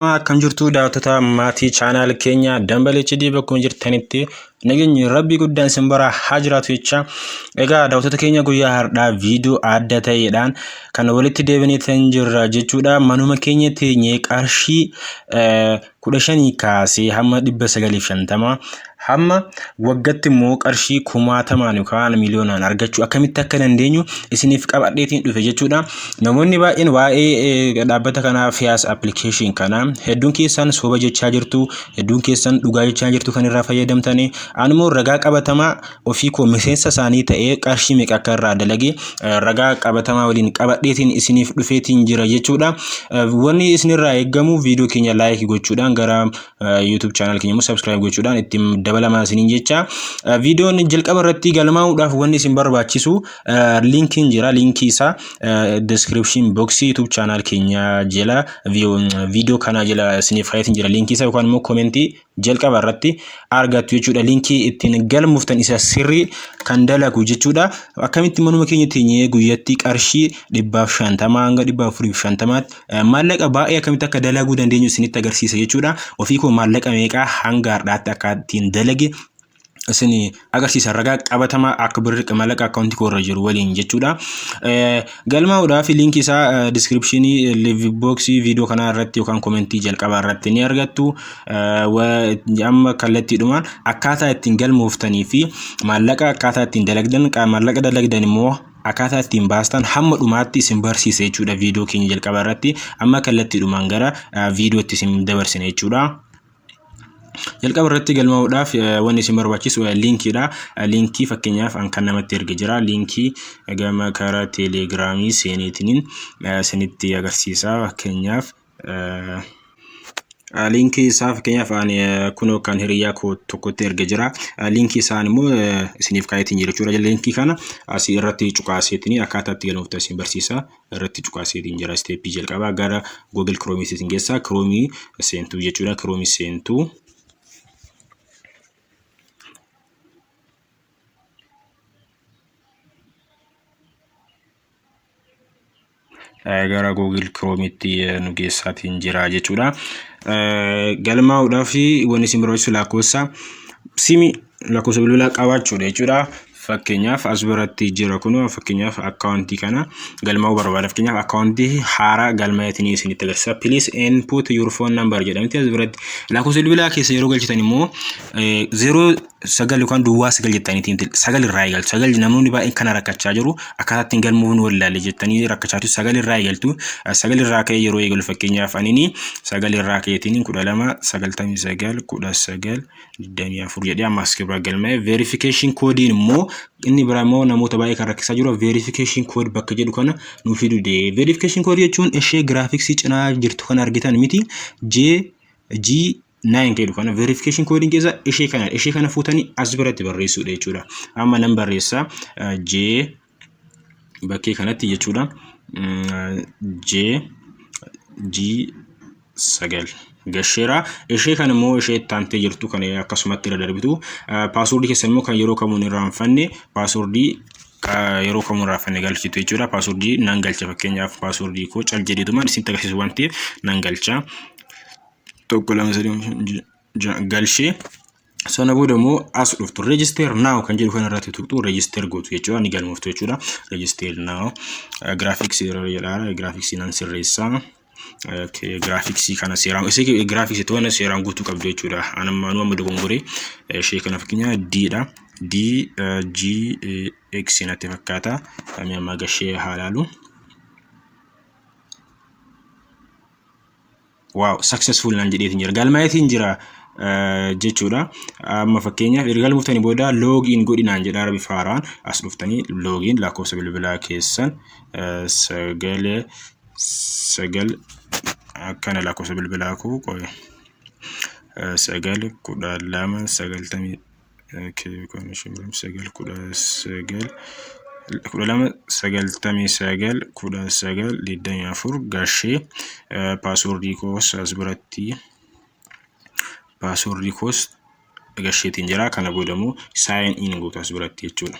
Akkam jirtu daawwattoota maatii channel keenya Dambalee HD, bakkuma jirtanitti nageenyi rabbii guddaan isin bara haa jiraatu jecha. Egaa daawwattoota keenya, guyyaa har'aa viidiyoo adda ta'eedhaan kan walitti deebinee jirra jechuudha. Manuma keenya teenyee qarshii 15 kaasee hamma 950, hamma waggatti immoo qarshii kumaatamaan yookaan miliyoonaan argachuu akkamitti akka dandeenyu isiniif qabadheetiin dhufe jechuudha. Namoonni baay'een waa'ee dhaabbata kanaa, Fiyaas application kana, hedduun keessan soba jechaa jirtu, hedduun keessan dhugaa jechaa jirtu kan irraa fayyadamtanii. Ani immoo ragaa qabatamaa ofii koo miseensa isaanii ta'ee qarshii meeqa akka irraa dalage ragaa qabatamaa waliin qabadheetiin isiniif dhufeetiin jira jechuudha. Wanni isinirraa eeggamu viidiyoo keenya like gochuudhaan gara YouTube channel keenya immoo subscribe gochuudhaan ittiin dabalamaa isiniin jecha. Viidiyoon jalqaba irratti galmaa'uudhaaf wanni isin barbaachisu linkiin jira. Linkii isaa description box YouTube channel keenya jala, viidiyoo kanaa jala isiniif kaayetiin jira. Linkii isaa yookaan immoo commentii jalqaba irratti argattu jechuudha. Linkii ittiin galmooftan isa sirrii kan dalagu jechuudha. Akkamitti manuma keenya teenyee guyyatti qarshii 150 hanga 450tti maallaqa baay'ee akkamitti akka dalaguu dandeenyu isinitti agarsiisa jechuudha. Ofii koo maallaqa meeqaa hanga har'aatti akka ittiin dalage isin agarsiisa, ragaa qabatamaa akka birri maallaqa akkaawuntii koo irra jiru waliin jechuudha. Galmaa'uudhaaf linkii isaa descriptionii boxii viidiyoo kanaa irratti yookaan commentii jalqabaa irratti ni argattu. Amma kallattiidhumaan akkaataa ittiin galmooftanii fi maallaqa akkaataa ittiin dalagdan, maallaqa dalagdan immoo akkaataa ittiin baastan hamma dhumaatti isin barsiisa jechuudha viidiyoo keenya jalqabaa irratti. Amma kallattiidhumaan gara viidiyootti isin dabarsina jechuudha. Jalqaba irratti galmaa'uudhaaf wanni isin barbaachisu linkiidha. Linkii fakkeenyaaf kan namatti erge jira. Linkii gama karaa Telegramii seeneetiniin isinitti agarsiisa. Fakkeenyaaf linkii isaa, fakkeenyaaf ani kunoo kan hiriyaa koo tokkotti erge jira. Linkii isaan immoo isiniif kaayetiin jira jechuudha. Linkii kana asii irratti cuqaaseetiin akkaataa itti galmooftan isin barsiisa. Irratti cuqaaseetiin jira. Steppii jalqabaa gara Google Chrome isin geessa. Chrome seentuu jechuudha. Chrome seentuu. Gara Google Chrome'itti nu geessaatiin jira jechuudha. Galmaa'uudhaaf wanni isin barbaachisu lakkoofsa simii, lakkoofsa bilbilaa qabaachuudha jechuudha. Fakkeenyaaf as biratti jira kun, fakkeenyaaf akkaawuntii kana galmaa'uu barbaada. Fakkeenyaaf akkaawuntii haaraa galmaa'eetiin isinitti agarsiisa. "Please input your phone number" jedhamti as biratti. Lakkoofsa bilbilaa keessa yeroo galchitan immoo 09 yookaan 09 jettaniitiin sagal irraa eegaltu. Sagal, namoonni baay'een kana rakkachaa jiru. Akkaataa ittiin galmuuf nu wallaalle jettanii rakkachaa jiru. Sagal irraa eegaltu. Sagal irraa ka'ee yeroo eegalu, fakkeenyaaf anini sagal irraa ka'eetiin 12 99 19 24 jedhee amma as bira galmaa'e. Verification koodiin immoo inni biraa immoo namoota baay'ee kan rakkisaa jiru verification code bakka jedhu kana nu fidu dee. Verification code jechuun ishee graphicsii cinaa jirtu kan argitan miti, J G 9 jedhu kana. Verification koodiin keessa ishee kana fuutanii as biratti barreessuudha jechuudha. Amma nan barreessa J bakkee kanatti jechuudha. J G 9 gasheera. Ishee kan immoo ishee itti aantee jirtu kan akkasumatti irra darbitu. Passwordii keessan immoo kan yeroo kamuu hin irraanfanne, passwordii yeroo kamuu hin irraanfanne galchitu jechuudha. Passwordii nan galcha, fakkeenyaaf passwordii koo cal jedheetumaan isinitti agarsiisu waan ta'eef nan galcha. Tokko, lama, sadii galchee, sana booda immoo as dhuftu, "Register now" kan jedhu kana irratti tuqxu, register gootu jechuudha, ni galmooftu jechuudha. Register now, graphicsii jedha, graphicsii nan sirreessaa. Graphicsii kana seeraan, isii graphicsii to'annaa seeraan guutuu qabdu jechuudha. Anamma nu amma dogongoree ishee kana fakkeenya D dha. D G X natti fakkaata. Mee amma gashee haa ilaalu. Wow, successful naan jedheetiin jira. Galmaa'eetiin jira jechuudha. Amma fakkeenyaaf erga galmooftanii booda "Login godhi" naan jedha bifa haaraan. As dhuftanii login lakkoofsa bilbilaa keessan 9 9 akkana, lakkoofsa bilbilaa koo qoye 9 12 90, 9 19 12 99 19 24 gashee, passwordii koos as biratti passwordii koos gasheetiin jira. Kana booda immoo sign in gootu as biratti jechuudha.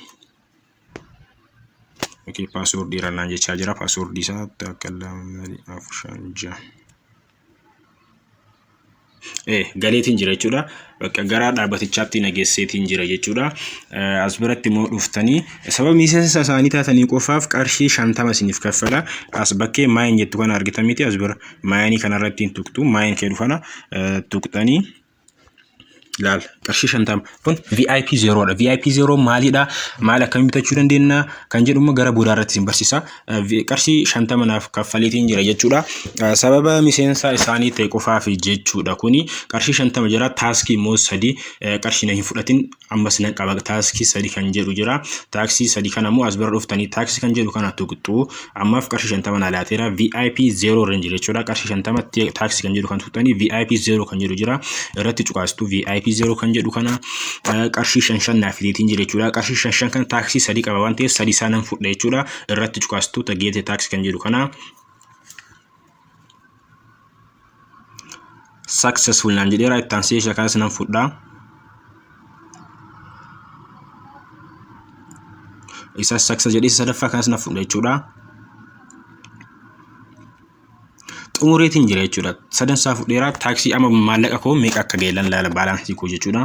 Okay, passwordii irra naan jechaa jira. Passwordii isaa takka, lama, sadii, afur, shan, ja'a. Passwordii Galeetiin jira jechuudha. Bakka gara dhaabbatichaatti nageesseetiin jira jechuudha. As biratti immoo dhuftanii sababa miseensa isaanii taatanii qofaaf qarshii 50 isiniif kaffala. As bakkee mine jettu kana argitan miti, as bira mine kanarratti hin tuqxu. Mine keedhu kana tuqxanii laal, qarshii 50 kun VIP zerodha. VIP zero maalidha? Maal, akkamiin bitachuu dandeenya? Kan jedhu immoo gara boodaa irratti isin barsiisa. Qarshii 50 naaf kaffaleetiin jira jechuudha. Sababa miseensa isaanii ta'e qofaaf jechuudha kuni. Qarshii 50 jira. Task immoo sadi qarshii na hin fudhatin, ammas nan qaba. Task sadi kan jedhu jira. Task sadi kana immoo as bira dhuftanii task kan jedhu kana tuqxu. Ammaaf qarshii 50 na laateera. VIP zero irra jira jechuudha. Qarshii 50 task kan jedhu kan tuqxanii VIP zero kan jedhu jira. Irratti cuqaastu. VIP zero kan jedhu kana qarshii shan shan naaf fideetiin jira jechuudha. Qarshii shan shan kan task sadi qaba waan ta'eef sadi isaa nan fudha jechuudha. Irratti cuqaastu get task kan jedhu kana. Successful naan jedheera. Itti aansee isa kanas nan fudha. Isa success jedhee isa sadaffaa kanas nan fudha jechuudha. Xumureetiin jira jechuudha. Sadan isaa fudheera. Task amma maallaqa koo meeqa akka ga'e lan laala, balance koo jechuudha.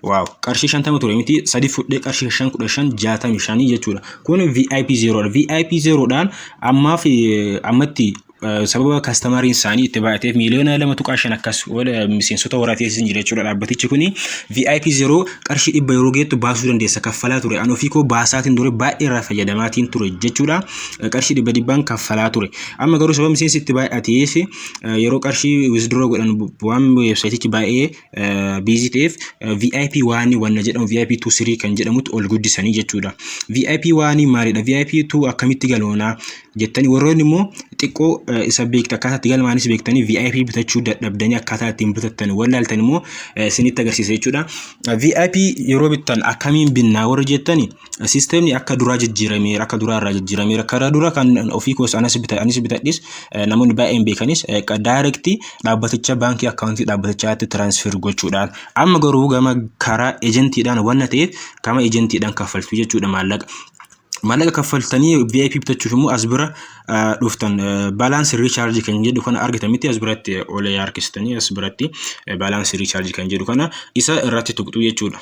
Wow, qarshii 50 ture miti, sadi fudhee qarshii shan, 15, 65 jechuudha. Kun VIP zerodha. VIP zerodhaan ammaaf ammatti sababa customeriin isaanii itti baay'ateef 2.5 miliyoona akkas miseensota horatee jira jechuudha dhaabbatichi kuni. VIP zero qarshii 100 yeroo geettu baasuu dandeessa, kaffalaa ture. Ani ofii koo baasaatiin ture, baay'ee irraa fayyadamaatiin ture jechuudha. Qarshii dhibba dhibbaan kaffalaa ture. Amma garuu sababa miseensi itti baay'ateef yeroo qarshii withdraw godhan waan websiteichi baay'ee busy ta'eef VIP one wanna jedhamu VIP 2 3 kan jedhamutti ol guddisanii jechuudha. VIP one maalidha? VIP 2 akkamitti galoonaa jettanii warroonni immoo xiqqoo isa beekta, akkaataa itti galmaanis beektanii VIP bitachuu dadhabdanii akkaataa ittiin bitattan wallaaltan immoo isinitti agarsiisa jechuudha. VIP yeroo bittan akkamiin binnaa warra jettani, systemni akka duraa jijjiirameera, akka duraa irraa jijjiirameera. Karaa dura kan ofii koos anas bita, anis bitadhis, namoonni baay'een beekanis direct dhaabbaticha baankii account dhaabbatichaatti transfer gochuudhaan. Amma garuu gama karaa agentiidhaan wanna ta'eef gama agentiidhaan kaffaltu jechuudha maallaqa. Maallaqa kaffaltanii VIP bitachuuf immoo as bira dhuftan, balance recharge kan jedhu kana argitan miti, as biratti olee harkistanii as biratti balance recharge kan jedhu kana isa irratti tuqxu jechuudha.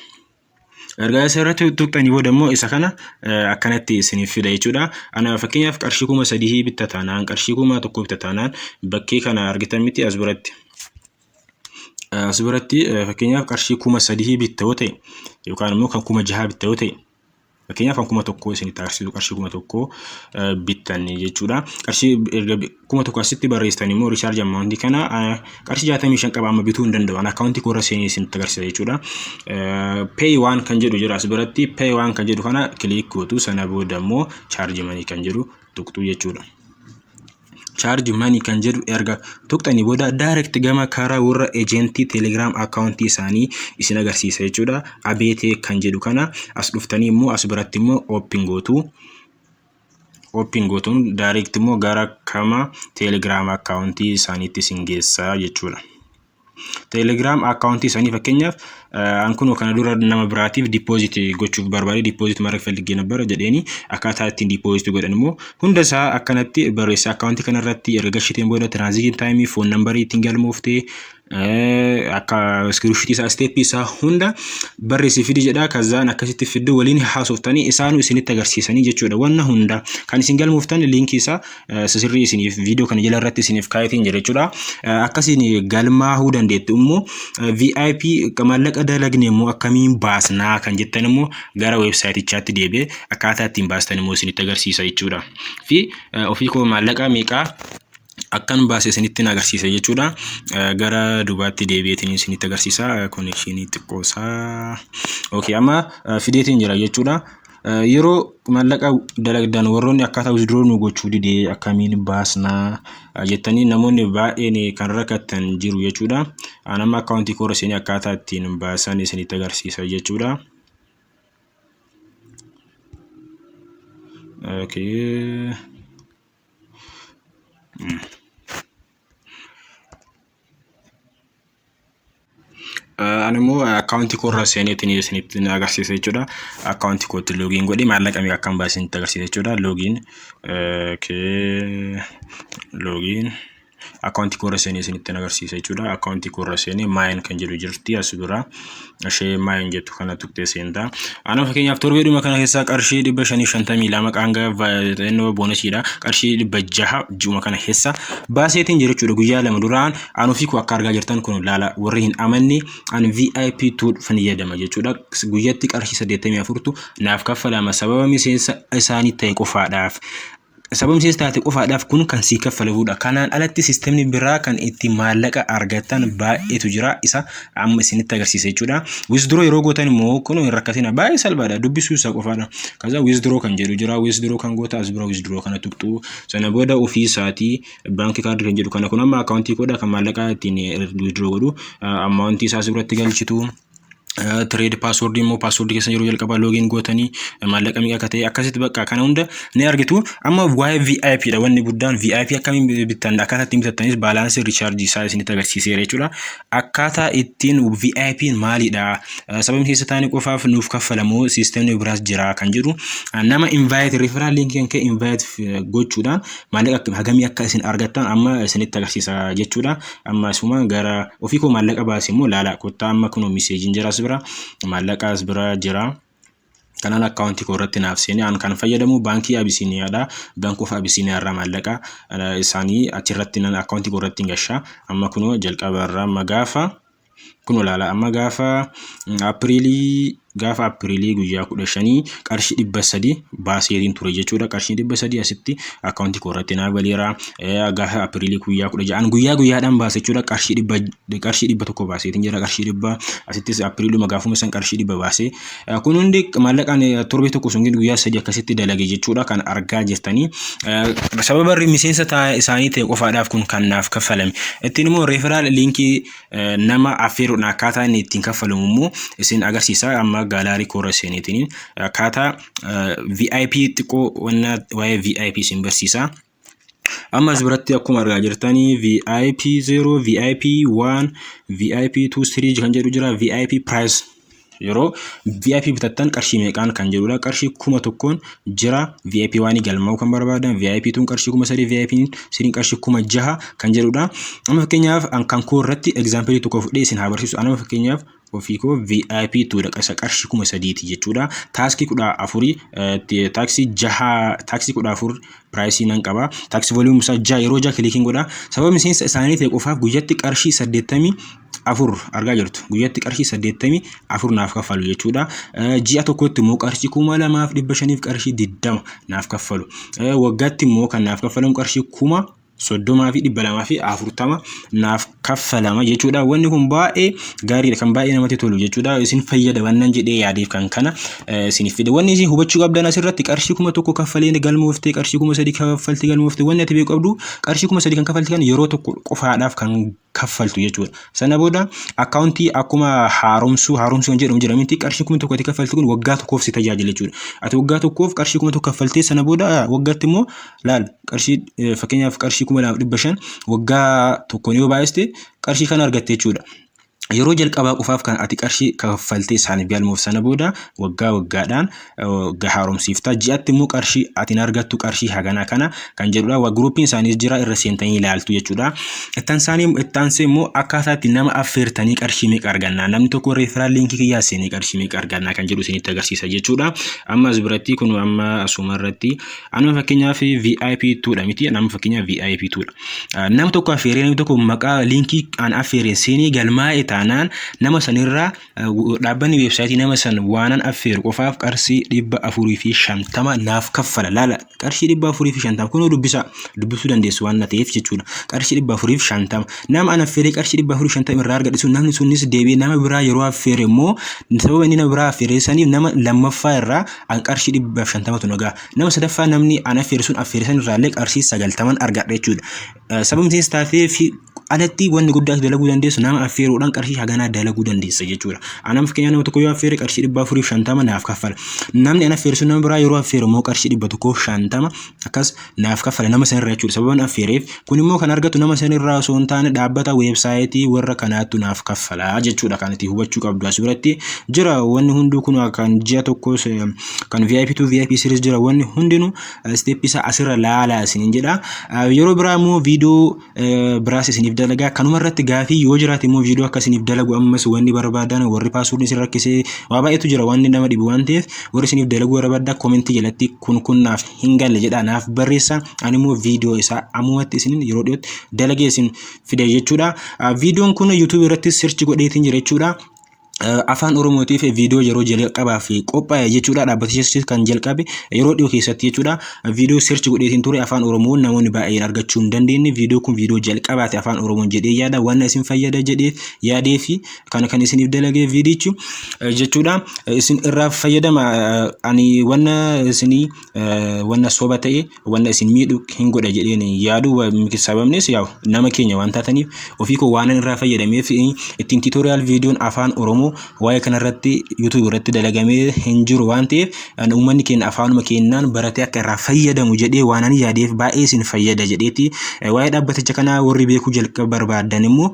Ergaa isa irratti tuqxanii booda immoo isa kana akkanatti isiniif fida jechuudha. Ana fakkeenyaaf qarshii 3000 bitta taanaan, qarshii 1000 bitta taanaan, bakkee kana argitan miti as biratti. As biratti fakkeenyaaf qarshii 3000 bitta yoo ta'e yookaan immoo kan 6000 bitta yoo ta'e, fakkeenyaaf kan 1000 isinitti agarsiisu, qarshii 1000 bittanii jechuudha. Qarshii erga 1000 asitti barreessitan immoo recharge amount kana qarshii 65 qaba, amma bituu hin danda'u. Ani account koo irra seenee isinitti agarsiisa jechuudha. Pay one kan jedhu jira as biratti. Pay one kan jedhu kana click gootu. Sana booda immoo charge money kan jedhu tuqxu jechuudha. Charge money kan jedhu erga tuqxanii booda direct gama karaa warra agent Telegram account isaanii isin agarsiisa jechuudha. Abeetee kan jedhu kana as dhuftanii immoo as biratti immoo open gootu. Open gootuun direct immoo gara kama Telegram account isaaniitti isin geessa jechuudha. Telegram account isaanii fakkeenyaaf an kun kana dura nama biraatiif deposit gochuuf barbaade, deposit ማድረግ ፈልጌ ነበረ jedheeni, akkaataa ittiin deposit godhan immoo hunda isaa akkanatti barreessa. Account kanarratti erga gashiteen booda transaction time, phone number ittiin galmooftee, akka screenshot isaa, step isaa hunda barreessi fidi jedha. Kazaan akkasitti fiddu waliin haasoftanii isaanuu isinitti agarsiisanii jechuudha. Wanna hunda kan isin galmooftan link isaa sirrii isiniif viidiyoo kana jala irratti isiniif kaayetiin jira jechuudha. Akkasiin galmaahuu dandeettu. Immoo VIP maallaqa dalagne immoo akkamiin baasnaa kan jettan immoo gara websiteichaatti deebi'ee akkaataa ittiin baastan immoo isinitti agarsiisa jechuudha. Fi ofii koo maallaqa meeqaa akkan baase isinitti agarsiisa jechuudha. Gara dubaatti deebi'eetiin isinitti agarsiisa. Connection xiqqoosaa. Okay, amma fideetiin jira jechuudha. Yeroo maallaqa dalagdan warroonni akkaataa withdraw nu gochuu didee akkamiin baasnaa jettanii namoonni baay'een kan rakkatan jiru jechuudha. An amma account koo irra seenee akkaataa ittiin baasan isinitti agarsiisa jechuudha. Okay. Ani immoo account koo irra seeneetiin isinitti agarsiisa jechuudha. Account kootti login godhee maallaqa meeqa akkan baase isinitti agarsiisa jechuudha. Login, login. Akkaawuntii koorra seenee isinitti agarsiisa jechuudha. Akkaawuntii koorra seenee mine kan jedhu jirti as bira. Ishee mine jettu kana tuqxee seentaa. Ana fakkeenyaaf torbeedhuma kana keessaa qarshii 552 qaanga xinnoo bonusiidha. Qarshii 600 ji'uma kana keessa baaseetiin jira jechuudha. Guyyaa 2 duraan an ofii koo akka argaa jirtan kun ilaala, warri hin amanne an VIP 2 fayyadama jechuudha. Guyyatti qarshii 84tu naaf kaffalama sababa miseensa isaanii ta'e qofaadhaaf. Sababa miseensa taate qofaadhaaf kun kan sii kaffalamudha. Kanaan alatti sistemni biraa kan itti maallaqa argatan baay'eetu jira. Isa amma isinitti agarsiisa jechuudha. Withdraw yeroo gootan immoo kun hin rakkatina, baay'ee salphaadha. Dubbisuu isaa qofaadha. Kaza withdraw kan jedhu jira. Withdraw kan goota as bira withdraw kana tuqxu. Sana booda ofii isaatii baankii kaardii kan jedhu kana, kun amma akkaawuntii koodha kan maallaqa ittiin withdraw godhu. Amountii isaas biratti galchitu. Trade passwordii immoo passwordii keessa yeroo jalqabaa login gootanii maallaqa meeqa akka ta'e akkasitti bakka kana hunda ni argitu. Amma waa'ee VIP dha wanni guddaan. VIP akkamiin bittan, akkaataa ittiin bitattanis, balancii rechargeii isaa isinitti agarsiiseera jechuudha. Akkaataa ittiin VIP maalidha? Sababni keessa taa'anii qofaaf nuuf kaffalamu, siistemni biraas jira kan jedhu, nama invite, referral linkii kan ka'e invite gochuudhaan maallaqa hagamii akka isin argattan amma isinitti agarsiisa jechuudha. Amma asuma gara ofii koo maallaqa baase immoo laala kottaa. Amma kunoo messageiin jira, as bira maallaqa as bira jira. Kanaan akkaawuntii koo irratti naaf seenee, an kan fayyadamu baankii Abisiiniyaadha. Bank of Abisiiniyaa irraa maallaqa isaanii achirratti nan akkaawuntii koo irratti hin gashaa. Amma kunoo jalqaba irraa amma gaafa kun ilaala, amma gaafa Apiriilii guyyaa 15 qarshii 300 baaseetiin ture jechuudha. Qarshii 300 asitti akkaawuntii koo irratti naaf galeera. Gaafa Apiriilii guyyaa 16 guyyaa guyyaadhaan baase jechuudha. Qarshii 100 baaseetiin jira. Qarshii 100 asittis Apiriiluma gaafuma san qarshii 100 baasee. Kun hundi maallaqaan torbee tokko sun guyyaa 3 akkasitti dalage jechuudha kan argaa jirtanii. Sababa miseensa isaanii ta'e qofaadhaaf kun kan naaf kaffalame. Ittiin immoo referral linkii nama affeeruudhaan akkaataa inni ittiin kaffalamu immoo isin agarsiisa. Amma gallery koorra seeneetiin akkaataa VIP xiqqoo waa'ee VIP isin barsiisa. Amma as biratti akkuma argaa jirtanii VIP 0, VIP 1, VIP 2, 3 kan jedhu jira. VIP price, yeroo VIP bitattan qarshii meeqaan kan jedhudha. Qarshii 1000n jira. VIP waan galmaa'uu kan barbaadan VIP 2 qarshii 3000, VIP 3 qarshii 6000 kan jedhudha. Amma fakkeenyaaf kan koo irratti example tokko fudhee isin haa barsiisu. Amma fakkeenyaaf ofii koo VIP 2dha, isa qarshii 3000ti jechuudha. Taskii 14, taskii jaha, taskii 14 priceii nan qaba. Task volume isaa jaha, yeroo jaha clickiin godha. Sababa miseensa isaanii ta'e qofaaf guyyatti qarshii 84 argaa jirtu. Guyyatti qarshii 84 naaf kaffalu jechuudha. Ji'a tokkotti immoo qarshii 2500f qarshii 20 naaf kaffalu. Waggaatti immoo kan naaf kaffalamu qarshii 30,240 naaf kaffalama jechuudha. Wanni kun baay'ee gaariidha, kan baay'ee namatti tolu jechuudha. Isin fayyada wannan jedhee yaadeef kan kana isiniif fide. Wanni isin hubachuu qabdan asirratti qarshii 1000 kaffalee galmooftee, qarshii 3000 kaffaltee galmooftee, wanni ati beekuu qabdu qarshii 3000 kan kaffalti kan yeroo tokko qofaadhaaf kan kaffaltu jechuudha. Sana booda akkaawuntii akkuma haaromsuu kan jedhamu jira miti, qarshii 1000 ati kaffalti kun waggaa tokkoof si tajaajila jechuudha. Ati waggaa tokkoof qarshii 1000 kaffaltee, sana booda waggaatti immoo laal, qarshii fakkeenyaaf qarshii 2500 waggaa tokkoon yoo baay'iste qarshii kana argatte jechuudha. Yeroo jalqabaa qofaaf kan ati qarshii kaffaltee isaaniif galmuuf, sana booda waggaa waggaadhaan haaromsiifta. Ji'atti immoo qarshii ati hin argattu qarshii haganaa kana kan jedhudha. Groupiin isaaniis jira, irra seentanii ilaaltu jechuudha. Ittaansee immoo akkaataa itti nama affeertanii qarshii meeqa arganna, namni tokko referral linkii kiyyaa seenee qarshii meeqa arganna kan jedhu isinitti agarsiisa jechuudha. Amma as biratti kun amma asuma irratti anuma fakkeenyaaf VIP 2dha miti, nama fakkeenyaaf VIP 2dha. Nama tokko affeeree, namni tokko maqaa linkii an affeereen seenee galmaa'e taanaan, nama sanirraa dhaabbanni websiteii nama san waanan affeeru qofaaf qarshii 450 naaf kaffala. Laala, qarshii 450 kunoo dubbisa, dubbisuu dandeessu waan na ta'eef jechuudha. Qarshii 450 nama an affeeree qarshii 450 irraa argadhe sun, namni sunis deebi'ee nama biraa yeroo affeere immoo sababa inni nama biraa affeere saniif nama lammaffaa irraa an qarshii 150tu nagaa. Nama sadaffaa namni an affeere sun affeere san irraa illee qarshii 90n argadha jechuudha. Sababni isinis taatee fi Alatti wanni guddaa ati dalaguu dandeessu nama affeeruudhaan qarshii haganaa dalaguu dandeessa jechuudha. Anam fakkeenyaaf nama tokko yoo affeere qarshii 450 naaf kaffala. Namni ana affeere sun nama biraa yeroo affeeru immoo qarshii 150 akkas naaf kaffala nama sanirraa jechuudha. Sababan affeereef kun immoo kan argatu nama sanirraa osoo hin taane dhaabbata weebsaayitii warra kanaattu naaf kaffala jechuudha. Kan itti hubachuu qabdu as biratti jira wanni hunduu kun kan ji'a tokkos kan VIP 2 VIP series jira, wanni hundinuu step isaa asirra laalaa isiniin jedha. Yeroo biraa immoo viidiyoo biraas isiniif dalagaa. Kanuma irratti gaafii yoo jiraate immoo viidiyoo akka isiniif dalagu ammas wanni barbaadan, warri password isin rakkisee waa baay'eetu jira, wanni nama dhibu waan ta'eef, warri isiniif dalaguu barbaadda comment jalatti kun kun naaf hin galle jedha naaf barreessa. Ani immoo viidiyoo isaa ammumatti isiniin yeroo dhiyootti dalagee isin fide jechuudha. Viidiyoon kun YouTube irratti search godheetiin jira jechuudha. Afaan Oromootiif viidiyoo yeroo jalqabaaf qophaa'e jechuudha. Dhaabbatichis kan jalqabe yeroo dhiyoo keessatti jechuudha. Viidiyoo search godheetiin ture, afaan Oromoo namoonni baay'een argachuu hin dandeenye. Viidiyoo kun viidiyoo jalqabaati afaan Oromoon jedhee yaada. Waan isin fayyada jedhee yaadee fi kana kan isiniif dalagee viidiyichi jechuudha. Isin irraa fayyadama. Ani wanna isinii wanna soba ta'e, wanna isin miidhu hin godha jedheen yaadu. Sababnis yaa'u nama keenya waan taataniif, ofii koo waan irraa fayyadameef ittiin tutorial viidiyoon afaan Oromoo waa'ee kanarratti YouTube irratti dalagamee hin jiru waan ta'eef, uummanni keenya afaanuma keenyaan baratee akka irraa fayyadamu jedhee waan ani yaadeef, baay'ee isin fayyada jedheeti. Waa'ee dhaabbaticha kanaa warri beekuu jalqaba barbaadan immoo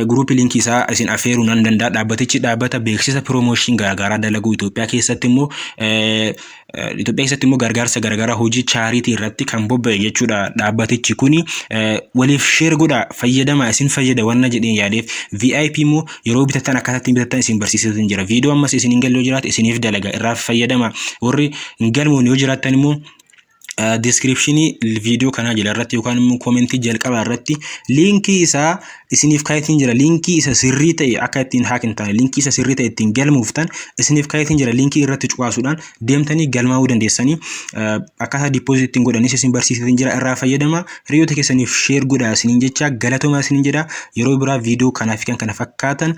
group link isaa isin affeeruu nan danda'a. Dhaabbatichi dhaabbata beeksisa promotion garaagaraa dalaguu, Itoophiyaa keessatti immoo gargaarsa garaagaraa hojii charity irratti kan bobba'e jechuudha. Dhaabbatichi kuni waliif share godha, fayyadama, isin fayyada wanna jedheen yaadeef. VIP immoo yeroo bitatan akkaataa ittiin bitatan isin barsiisaa jira. Viidiyoo ammas isin hin galle yoo jiraate isiniif dalaga, irraa fayyadama. Warri hin galmoon yoo jiraattan immoo description viidiyoo kanaa jala irratti yookaan immoo comment jalqabaa irratti link isaa isiniif kaayetiin jira. Link isa sirrii ta'e, akka ittiin hack hin taane, link isa sirrii ta'e ittiin galmooftan isiniif kaayetiin jira. Link irratti cuqaasuudhaan deemtanii galmaa'uu dandeessanii, akkaataa deposit ittiin godhanis isin barsiiseetiin jira. Irraa fayyadama, hiriyoota keessaniif share godhaa isiniin jecha, galatoomaa isiniin jedha. Yeroo biraa viidiyoo kanaa fi kan kana fakkaatan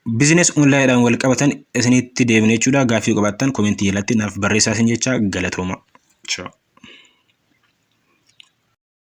business onlinedhaan wal qabatan isinitti deebine jechuudha. Gaaffii qabaattan comment jalatti naaf barreessaa isin jecha, galatooma. Ciao.